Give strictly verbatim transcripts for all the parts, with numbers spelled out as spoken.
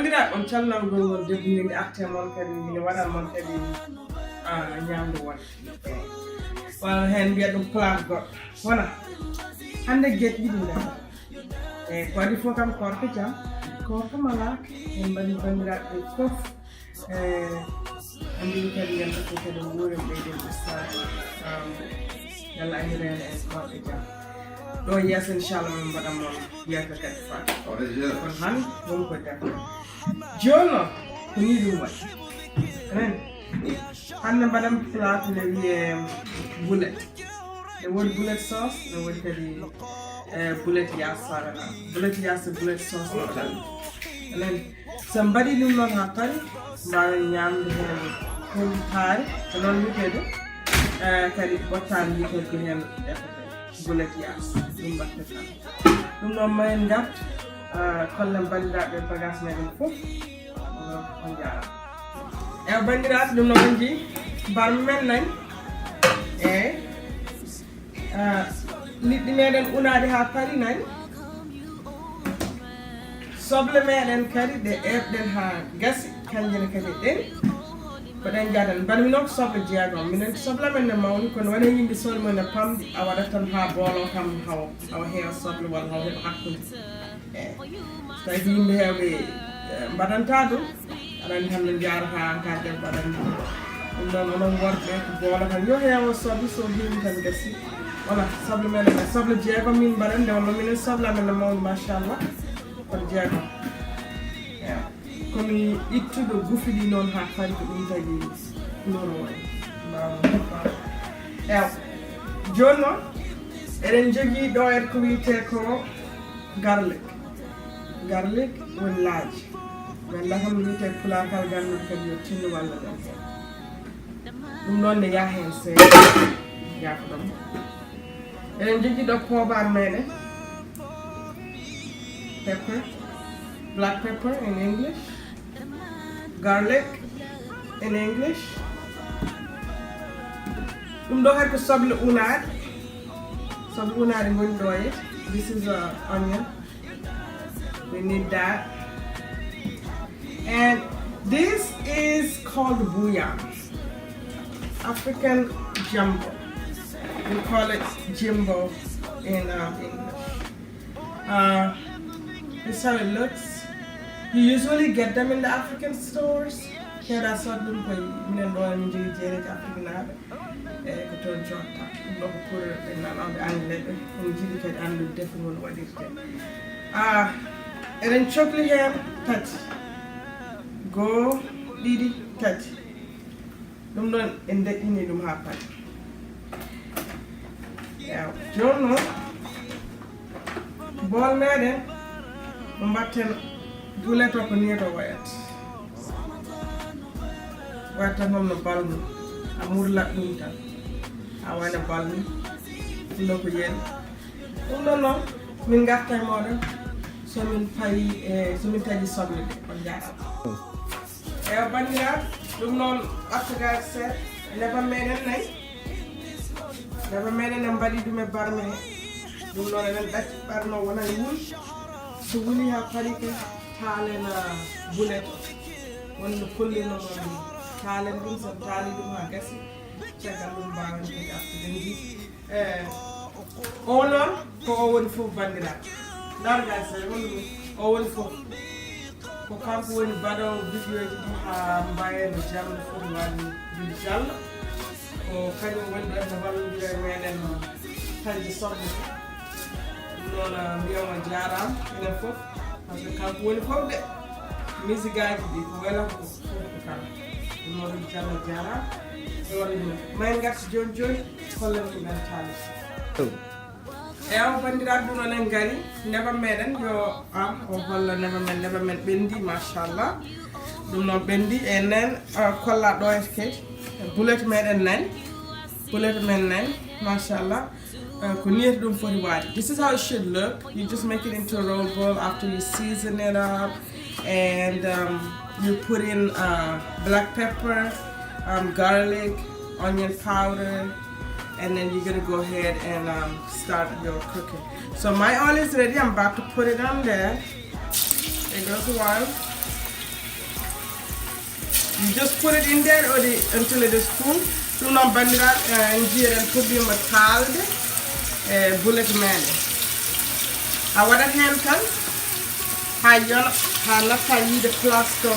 Gira on calnal gongol debbo ngel arti mon kadi ngel waɗan mon kadi ah, ñamdu won wala heen mbiya ɗum plat goɗɗo wona hannde geɗe ɗiɗi ndefa e ko waɗi fof kam korka jam korka malaka en mbaɗi banndiraaɓe fof e anndiri kadi yalta fof kadi wuure ɓeyden ustaade yalla annireene en korka jam ɗo yeeso inchallah min mbaɗan mon yiyata kadi fa kono han won ko defde jooni noon ko ni ɗum waɗi amen hannde mbaɗan plate ne wiyee boulet ne woodi boulet sauce ne woodi kadi eh, boulet yas sarana boulet yas boulet sauce ne waɗan amen so mbaɗi ɗum noon haa pari mbaawen ñaamde heen heen taari ko noon wiyeteede eh, kadi ɓottaani wiyeteede ko heen defete boulet yas ɗum mbaɗte tan ɗum noon ma en ngartu kollen banndiraaɓe bagage meɗen fof on jaara ewa banndiraaɓe ɗum noon on jii barme men nani eyi liɗɗi meɗen unaade haa pari nani soble meɗen kadi ɗe eɓɗen haa gasi kanjene kadi ɗen ko ɗen jadan mbaɗmi noon ko soble jeegom minen soble men ne mawni kono wona yimɓe soble mum ne pamɗi a waɗat tan haa boolo kam haw haw heewa soble walla haw heɓa hakkunde eyi tawi ko yimɓe heewɓe mbaɗanta ɗum aɗa anndi hannde njaarata an ka debbo aɗa anndi ɗum ɗum noon onon worɓe ko boolo tan yo heewa soble so heewi tan gasi wona soble men ne soble jeegom min mbaɗan nde wonno minen soble amen ne mawni machallah kono jeegom eyi komi ittuɗo gufi ɗi noon haa fari ko ɗum tagi loro waɗi mbawno ew jooni noon eɗen njogii ɗo en ko wiyetee ko garlic garlic woni laaji mi anndaa kam no wiyetee pulaar kala garlic kadi yo tinno walla ɗon heen ɗum ɗoon ne yaha heen seeɗa yaafo ɗon eɗen njogii ɗo poobar meɗen pepper black pepper in english garlic in english ɗum ɗo hay ko soble unaaɗe soble unaaɗe ngoni ɗo e this is a onion we need that and this is called bouillon african jumbo we call it jimbo in um, english Uh, this is how it looks. You usually get them in the African stores. Here I saw them for minen ɗo min jogii jeereji afrikinaaɓe e ko toon cotta ɗum ɗo ko pour ɓe nanooɓe anglais ɓe on jiɗi kadi anndude defu ngol waɗirte ah eɗen cokli heen tati goo ɗiɗi tati ɗum ɗon en deƴƴini ɗum haa pati yaw jooni noon bool meɗen no mbatten buleto ko ni to wayat watta noon no balmi a murlat ɗum tan a wayno balmi ɗum ɗo ko yeeri ɗum ɗon noon min garta e moɗon somin payi e somin taƴi soble ɗe on jaarama ewa banndiraaɓe ɗum noon ɓattagaade seeɗa neban meɗen nayi neban meɗen en mbaɗi ɗum e barme he ɗum noon eɗen ɗacci ɓarno wona e wuli so wuli haa parike taalen bulet woni no kollirno mon ɗum taalen ɗum sen taali ɗum haa gasi caggal ɗum mbawen kadi artude ndi eyi o noon ko o woni fof banndiraaɓe dargal se woni o woni fof ko kanko woni baɗoowo vidéoji ɗi haa mbayen no jamma foti waɗni juli jalla ko kañum woni ɗo no wallondira e meɗen tañde soble ɗum noon mbiyamo jarama enen fof par ce que kanko woni fof de misigaaji ɗi ko wela ko fof ko kanko ɗum noon jalla jarama e walla ɗum may garti joni joni hollan ɗum en taali ewa banndiraaɓe ɗum onen ngari neban meɗen yo a o holla neban men neban men ɓenndi machallah ɗum noon ɓenndi e nen kolla ɗo ete kadi bulet meɗen nani bulet men nani machallah ko niyata ɗum foti waade this is how it should look you just make it into a roll ball after you season it up and um, you put in uh, black pepper, um, garlic, onion powder, and then you're gonna go ahead and um, start your cooking. So my oil is ready. I'm about to put it on there. It goes one. You just put it in there or the, until it is cool. Ɗum noon, banndiraaɓe, eh, en njiiren puɗɗiima taalde, eh, bulet meɗen. A waɗat heen tan haa yona, haa natta yiide place to,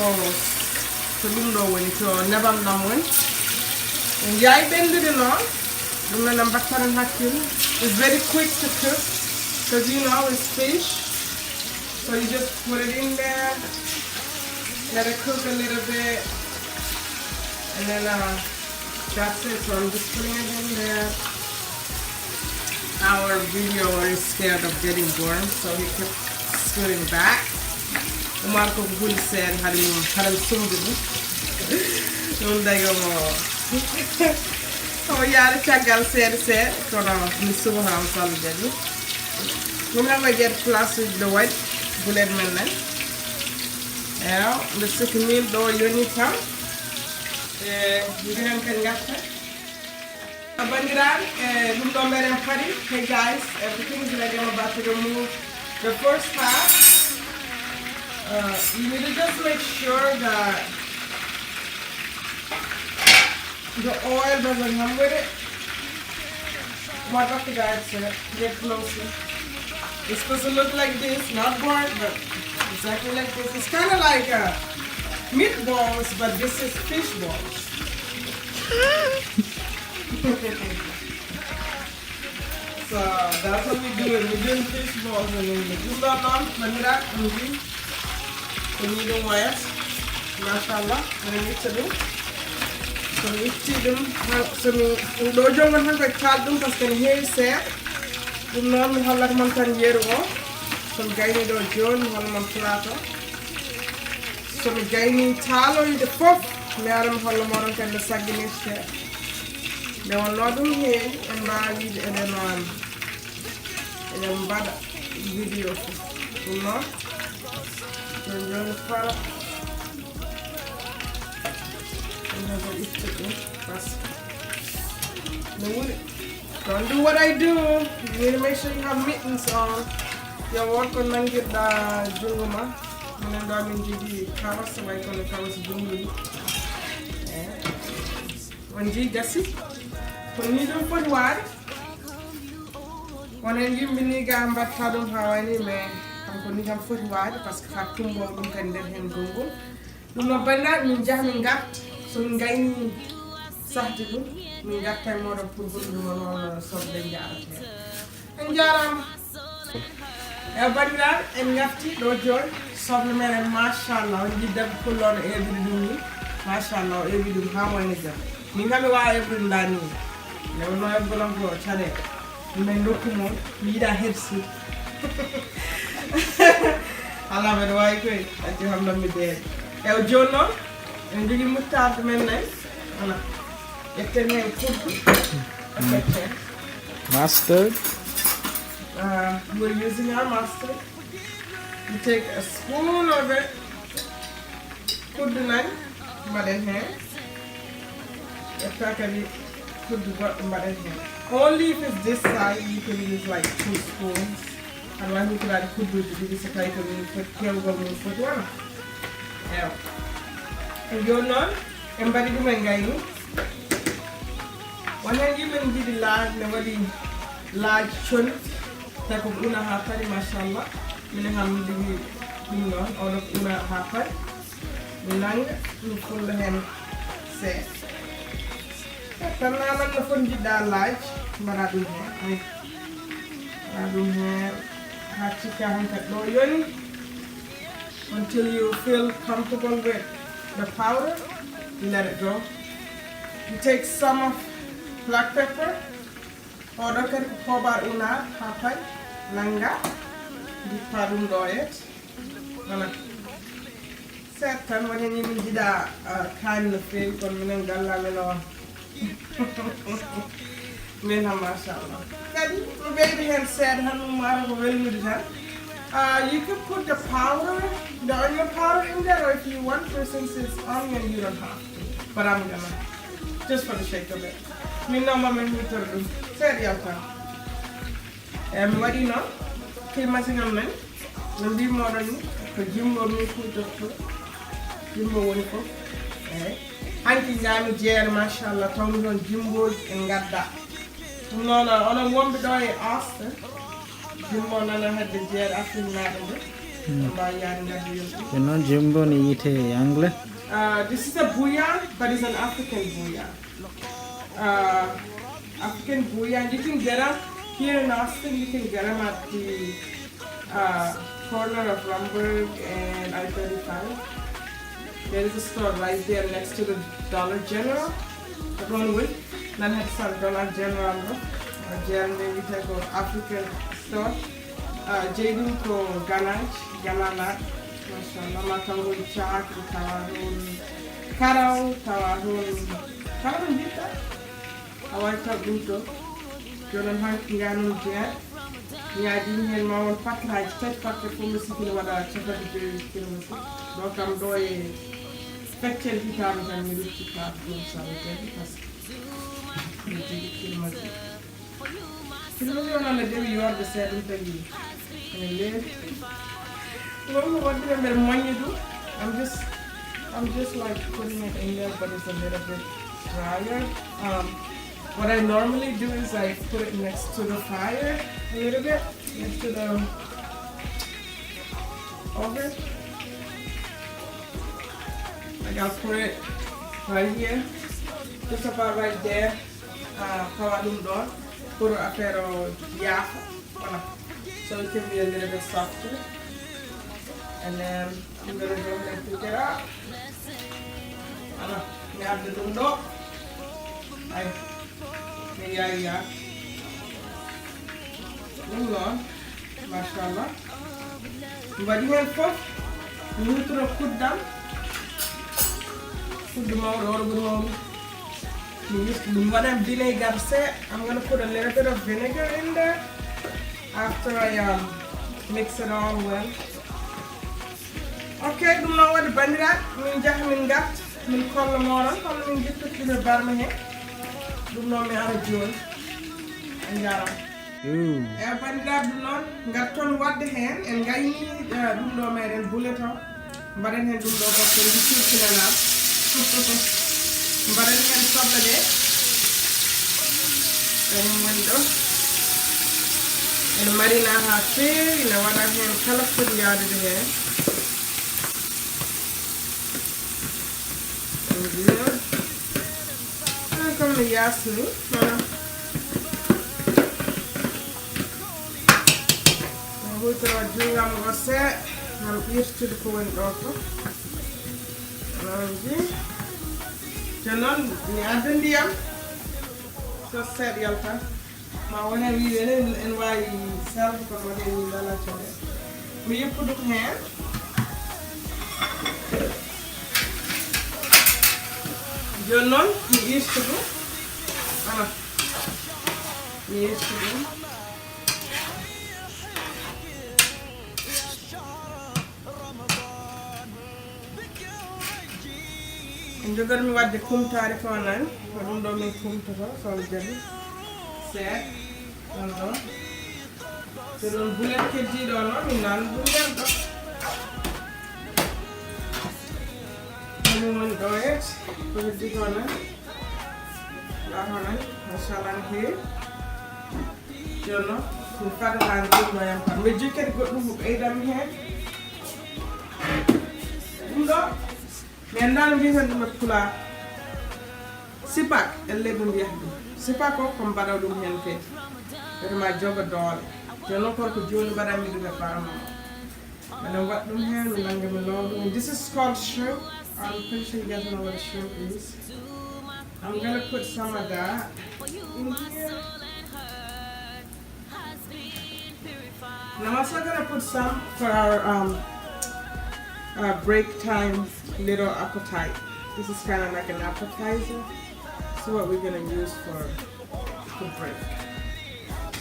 to ɗum ɗo woni, to nebam ɗam woni. En yaay ɓenndude noon, ɗum noon en mbaɗtan heen hakkille. It's very quick to cook, 'cause you know it's fish. So you just put it in there, let it cook a little bit, and then, uh, that's it. So I'm just putting it in there. Our video is scared of getting burned, so he kept scooting back. Umar ko huli seeɗa, haɗa mum, haɗa mi sumde ɗum. Ɗum daño mo. Omo yaada caggal seeɗa seeɗa, kono mi suɓataa mo so Allah jaɓi. Ɗum tan ko jeeɗa place uji ɗo waɗi bulet men nan. Eyo, nde sikki min ɗo yoni tan. E, mbiɗen kadi ngarta. Banndiraaɓe, e, ɗum ɗo meɗen paari. Hey guys, everything is ready. I'm about to remove the first half. Uh, you need to just make sure that the oil doesn't come with it. What about the guys, sir? Get closer. It's supposed to look like this, not burnt, but exactly like this. It's kind of like, uh, meatballs, but this is fish balls. So that's what we doing. We doing fish balls in English. Ɗum ɗon noon, banndiraaɓe, on njii ko nii ɗum wayata. Machallah, mbiɗa itta ɗum. So mi itti ɗum, han-, so mi, ɗum ɗo jonngo tan ko taal ɗum, parce que ne heewi seeɗa. Ɗum noon mi hollata mon tan yeru o. So mi gayni ɗo jooni, mi holla mon plateau. So mi gayni taaloyde fof, mi ara mi holla moɗon kadi no sagginirtee. Nde wonnoo ɗum heewi, en mbaawi wiide eɗen, um, eɗen mbaɗa vidéo fof. Ɗum noon, jooni jooni para. Ɗum noon ko itta ɗum, parce que no wuli. Don't do what I do. You need to make sure you have mittens on. Yo wood ko nanngirɗa junngo ma. Minen ɗo min njogii kawas, way kono kawas junngo ni. Eh. On njii gasi. Ko nii ɗum foti waade. Onon yimɓe nii ga mbaɗta ɗum haa wayni, mais kam ko nii kam foti waade, parce que haa tumbo ɗum kadi nder heen gonngol. Ɗum noon, banndiraaɓe, min njaha min ngarta. So min ngayni sahde ɗum, min ngarta e mooɗon pour hollude mon hono soble njaratee. En njaaraama. E banndiraaɓe, en ngarti ɗo jooni. Soble meɗen, machallah, on njii debbo pullo no eewiri ɗum ni. Machallah, o eewi ɗum haa wayno jam. Min kam mi waawa eewrude ɗum ɗaa ni. Nde wonnoo eewgol am ko caɗeele. Min nokku mon, mi yiɗaa hersi. Alaa, mbeɗa waawi koy, accu kam ɗon mi deeƴa. Ewa, jooni noon, en njogii moutarde men nayi. Voilà. Ƴetten heen kuddu. Ƴetten. Mustard. Uh, we're using our mustard. You take a spoon of it. Kuddu nayi mbaɗen heen. Ƴetta kadi kuddu goɗɗo mbaɗen heen. Only if it's this size, you can use, like, two spoons. Aɗa waawi huutoraade kudduuji ɗiɗi so tawii ko ɗum foti, keewgol mum foti wona. Ewa. E jooni noon, en mbaɗi ɗum en ngayni. Won heen yimɓe ne njiɗi laaj, ne waɗi laaj coni, tawi ko una haa paari, machallah. Minen kam min njiɗi ɗum noon, oɗo ko una haa paari. Mi nannga, mi fulla heen seeɗa. Tan nanan no foti njiɗɗa laaj, mbaɗa ɗum heen. Ay. Mbaɗa ɗum heen, haa cikka han kadi ɗo yoni. Until you feel comfortable with the powder, let it go. You take some of black pepper. Oɗo kadi ko poobar unar haa paari, nannga, ndippa ɗum ɗo et. Voilà. Seeɗa tan, woni ni min njiɗa, ah, kaani no feewi, kono minen galle amen o. Min kam, machallah. Kadi, mi ɓeydi heen seeɗa tan, ɗum ara ko welnude tan. Ah, you could put the powder, the onion powder in there, or if you want, for since it's onion, you don't have to. But I'm gonna, just for the sake of it. Min noon, ma min huutoro ɗum. Seeɗa yalta. Eyi, mi waɗi noon. Kii masiŋ am nani. No mbiimi oɗon ni, ko jimbo min kuutorto. Jimbo woni fof. Hanki ngami jeere, machallah, tawmi toon jimbooji en ngadda. Ɗum noon, onon wonɓe ɗo e Austin, jimbo nana hedde jeere Afriknaaɓe nde. Ɓe mbawi yaade ngadda yonti. Ɗum noon jimbo ne yiite e anglais. Uh, this is a bouillon, but it's an African bouillon. Uh, African bouillon, you can get them here in Austin, you can get them at the uh, corner of Ramberg and I thirty-five. There is a store right there next to the Dollar General. Ronwood. Nan had some Dollar General, no? Uh, General, we take an African store. Uh, Jaden ko Ganaj, Ganana. Mashallah, ma taw hon caaki, tawa hon karaw, tawa hon, tawa hon jitta. A wawi taw ɗum ɗo. Jooni noon hanki nga noon jeer. Ñaadimi heen ma won pakketaaji tati, pakket fof mi sikki ne waɗa capanɗe joyi kilo mi sikki. Ɗo kam ɗo e feccere hitaande tan mi rutti kaat ɗum sara jadi par ce que mi jogii kilo mi sikki. Kilo mi sikki noon ne dewi yoorde seeɗa ɗum tagi ene leewi. Ɗum ko waɗde mbeɗa moññi ɗum. I'm just, I'm just like putting it in there, but it's a little bit drier. Um, what I normally do is I put it next to the fire a little bit, next to the oven. Like I'll put it right here, just about right there. Ah, tawa ɗum ɗon pour affaire o yaafa. Voilà. So it can be a little bit softer. And then I'm gonna go ahead and pick it up. Voilà. Mi adda ɗum ɗo. Ay. Mi yaya. Ɗum noon. Machallah. Mi waɗi heen fof. Mi huutoro kuddam. Kuddu mawɗo, oɗo ɓuri mawɗo. Mi yus-, mi waɗan vinegar seeɗa. I'm gonna put a little bit of vinegar in there after I, um, mix it all well. Ok, ɗum noon waɗi banndiraaɓe, min njaha min ngarta, min kolla mooɗon holno min njippirtiri barma hee. Ɗum noon mi ara jooni. On njaaraama. Eewa, banndiraaɓe, ɗum noon ngarton waɗde heen, en ngayni, eh, ɗum ɗo meɗen bulet o. Mbaɗen heen ɗum ɗo goɗɗo ndi kirkinanaa. Mbaɗen heen soble ɗe. Kañum woni ɗo. Ene marina haa feewi, ene waɗa heen kala ko foti yaadude heen. Ɗum ndiyam. Ɗum kam no yaasni, voilà. Mi huutoro junngo am ngo seeɗa, ngam ɓiirtude ko woni ɗo ko. Noon ji. Jooni noon, mi adda ndiyam. So seeɗa yalta. Ma wona wiide enen en waawi salde kono woni en min alaa caɗeele. Mi yippa ɗum heen. Jooni noon mi irta ɗum. Ala. Mi irta ɗum. En jogarmi waɗde kumtaari ko nan, ko ɗum ɗo min kumtoto, so Allah jaɓi. Seeɗa, ɗum ɗo. So ɗum bulet keddiiɗo o noon, min nan ɗum nder ɗo. Ɗum woni ɗo et, ko heddi ko nan. Ndaa ko nan, machallah, no heewi. Jooni noon, mi fadata ɗum ɗo yam kam. Mbeɗa jogii kadi goɗɗum ko ɓeydanmi heen. Ɗum ɗo, mi anndaa no mbiyeten ɗum e Pulaar. Sipak, ellee ɓe mbiyata ɗum. Sipak o, ko mbaɗa ɗum heen kadi. Wiyetee ma joga doole. Jooni noon, kono ko jooni mbaɗanmi ɗum e barma o. Mbaɗa waɗ ɗum heen, mi nannga mi loowa ɗum. This is called shrimp. I'm pretty sure you guys know what a shrimp is. I'm gonna put some of that in here. And I'm also gonna put some for our, um, uh, break time little appetite. This is kinda like an appetizer. So what we're gonna use for, for break.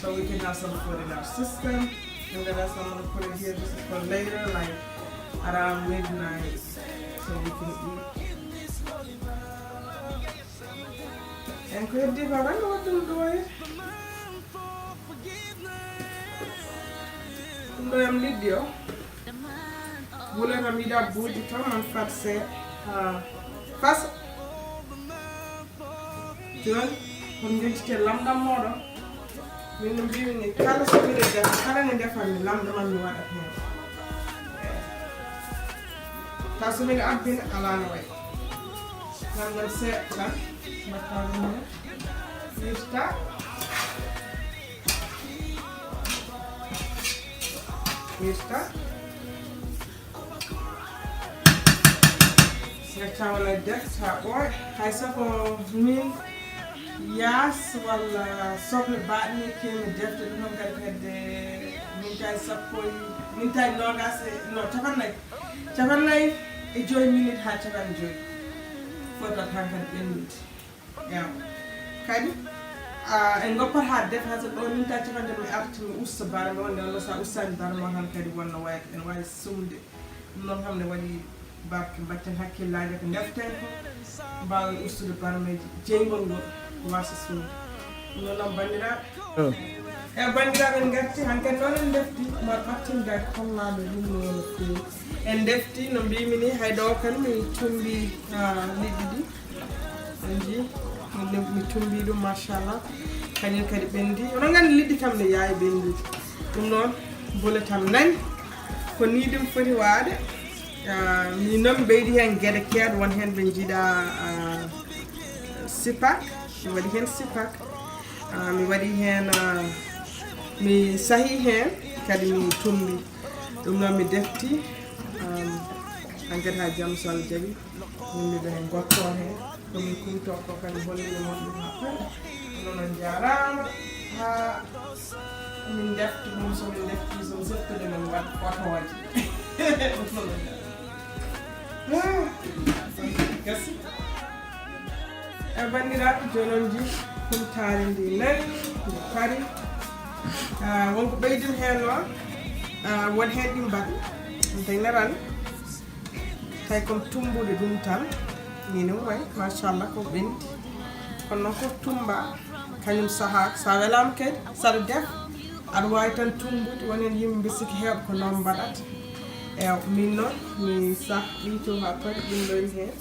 So we can have some food in our system. And then that's, I'm gonna put it here. This is for later, like around midnight. So we can eat. En ko heddi ko wonde waɗ ɗum ɗo e. Ɗum ɗo yam liɗɗi o. Wule kam yiɗa buuji to man fat seeɗa. Ha. Pas. Jooni, on njettite lamɗam mooɗon. Min no mbiimi ni, kala so miɗo defa, kala nde ndefan mi, lamɗam am mi waɗat heen. Taw so miɗo abbina, alaa no wayi. Lamɗam seeɗa tan, mbaɗtaa ɗum heen. Wirta. Wirta. Ngacca wona def haa ɓooya. Hay so ko min yaas walla soble baaɗe ni keewmi defde ɗum, noon kadi hedde mintaji sappo e, mintaji noogaas e, no, capanɗe nayi. Capanɗe nayi e joyi minute haa capanɗe joyi. Fotata tan kadi ɓennude. Ewa. Kadi, ah, en ngoppat haa defa, haa so ɗo mintaji capanɗe mi arti mi usta barma o, nde walla so a ustaani barma o tan kadi wonno wayata, ene waawi sumde. Ɗum noon kam ne waɗi barke, mbatten hakkillaaji ko ndeften ko, mbaawen ustude barmeeji, jeyngol ngol waasa sumde. Ɗum noon noon banndiraaɓe. Mm. E banndiraaɓe en ngarti, hankadi noon en ndefti, mbaɗ ɓattinda kollaaɗo ɗum no wona feewi. En ndefti, no mbiimi ni, hay ɗo kan mi tumbi, ah, liɗɗi ɗi. On njii, mi, mi tumbi ɗum, machallah. Kañum kadi ɓendi. Onon nganndi liɗɗi kam ne yaawi ɓendude. Ɗum noon, bole tam nani. Ko nii ɗum foti waade. Ah, min noon mi ɓeydi heen geɗe keewɗe, won heen ɓe njiɗa, ah, sipak. Mi waɗi heen sipak. Ah, mi waɗi heen, ah, mi sahi heen, kadi mi tumbi. Ɗum noon mi defti, um, hankadi haa jam so Allah jaɓi, min mbiɗa heen gottoo heen, ko min kumtoo ko kadi hollini mon ɗum haa foti. Onon on njaaraama, haa min ndefti ɗum, so min ndefti, so mi seftude min waɗ fotooje. Ɗum noon on njaaraama. Ah, gasi. E banndiraaɓe, jooni on njii kumtaari ndi nani, ndi pari. Ah, wonko ɓeydin heen noon, ah, won heen ɗi mbaɗi, ɗum tawi narani. Tawi ko tumbude ɗum tan, ni no wayi, machallah, ko ɓendi. Kono noon ko tumba, kañum sahaaka. So a welaama kadi, so aɗa defa, aɗa waawi tan tumbude, won heen yimɓe mbiɗa sikki heewɓe ko noon mbaɗata. Ewa, min noon, mi sah ɗiito haa pari, ɗum ɗoyni heen.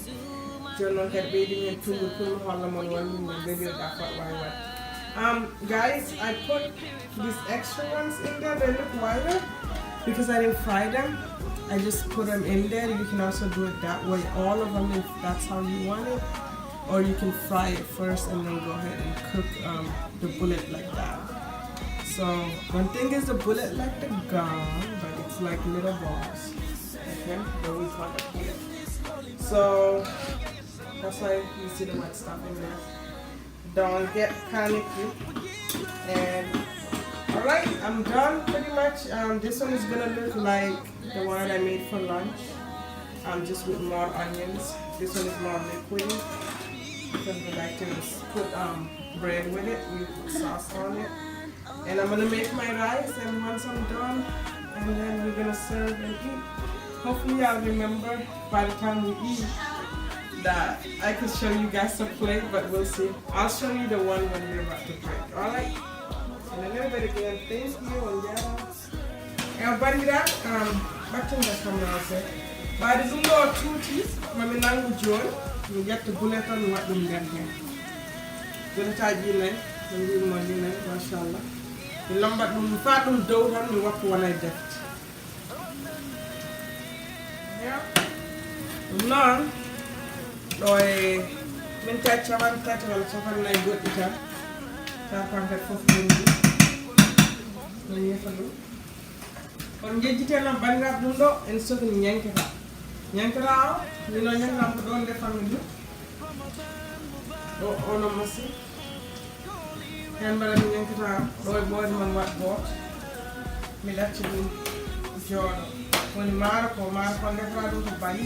Jooni noon kadi ɓeydi heen tumbur pour mi holla mon wonde no beɓirɗa fot waawi waɗde. Um, guys, I put these extra ones in there, they look wider because I didn't fry them. I just put them in there. You can also do it that way, all of them if that's how you want it. Or you can fry it first and then go ahead and cook, um, the bullet like that. So one thing is the bullet like the gun, but it's like little balls. Okay, but we call it bullet. So that's why you see the wet stuff in there. Don't get panicky. And all right, I'm done pretty much. Um, this one is gonna look like the one I made for lunch. Um, just with more onions. This one is more liquidy because we like to s- put, um, bread with it. We put sauce on it. And I'm gonna make my rice, and once I'm done, and then we're gonna serve and eat. Hopefully I'll remember by the time we eat that I can show you guys the plate, but we'll see. I'll show you the one when we're about to break, all right? And a little bit again, thank you, and yeah. Ewa, banndiraaɓe, um, ɓattinda caméra o seeɗa. Ɓaade ɗum ɗo o tuuti, mami nanngu jooni, mi ƴetta guleton, mi waɗa ɗum nder heen. Guletaaji ɗi nayi, no mbiimi-mi ɗi nayi, machallah. Mi lombat ɗum, mi faa ɗum dow tan, mi wakka wona e defte. Ewa. Ɗum noon, ɗo e mintaji capanɗe tati walla capanɗe nayi goɗɗi tan. Taw kan kadi fof ɓendi. No yiyata ɗum. Kono njejjitee noon banndiraaɓe ɗum ɗo, en sokni ñankata. Ñankata o, min o ñankata ko ɗo ndefammi ɗum. O, ono masi. Heen mbaɗa mi ñankata ɗo e ɓoyde man waɗ gooto. Mi ɗacci ɗum jooɗo. Woni maaro ko, maaro ko ndefata ɗum ko bali.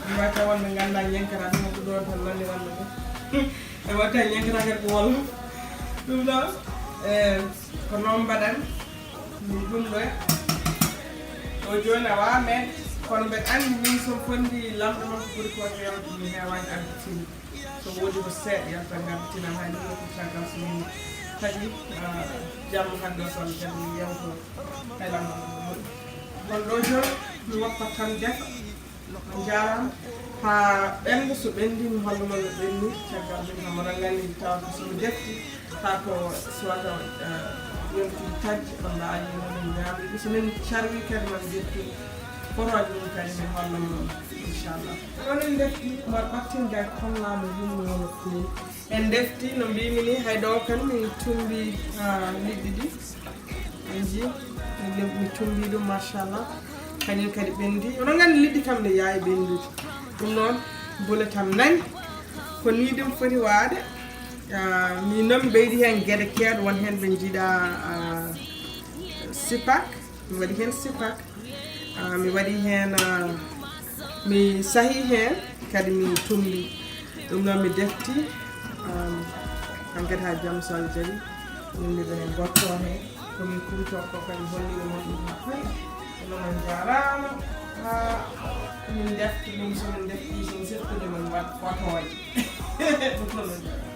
Mi watta wonɓe ngannda ñankata ɗum ko ɗo tan nanni wonde ɗum. E watta ñankata kadi ko walla. Ɗum ɗo, e, ko noon mbaɗan. Min ɗum ɗo, o jooni a wawa men, kono mbeɗa anndi min so fondi lamɗo makko ɓuri ko yewde mi heewani arditinmi. So woodi ko seeɗa yalta ngarditina hay ɗum ko caggal so min kadi, ah, jamma hannde o so Allah jaɓi min yewto hay lamɗo makko moƴƴi. Kono ɗo jooni mi woppat tan defa. On njaaraama. Haa ɓennda, so ɓenndii mi holla mon no ɓenndi. Caggal ɗum kam oɗon nganndi tawata so mi defti haa ko suwata yonti taƴ on mbaali noon ñaami ɗum. So min carwi kadi man ƴettu forooje mum kadi min holla mon inchallah. Onon defti mar ɓattinga kollaaɗo yumma wona feewi. En defti no mbimi ni hay ɗo kan min tumbi liɗɗi ɗi. En ji mi tumbi ɗum machallah. Kañum kadi ɓendi. Oɗon nganndi liɗɗi kam ne yaawi ɓenndude. Ɗum noon bule tam nani. Ko ni ɗum foti waade. Mi noon mi ɓeydi heen geɗe keewɗe, won heen ɓe njiɗa sipak. Mi waɗi heen sipak. Mi waɗi heen mi sahi heen kadi mi tumbi. Ɗum noon mi defti hankadi haa jam so Allah jaɓi. Min mbiɗa heen gotto heen komin kuuto ko kadi holliɓe mon ɗum haa fay. Ɗum noon on njaaraama. Haa min defti ɗum, so min defti so min settude min waɗ fotooje. Ɗum noon on njaaraama.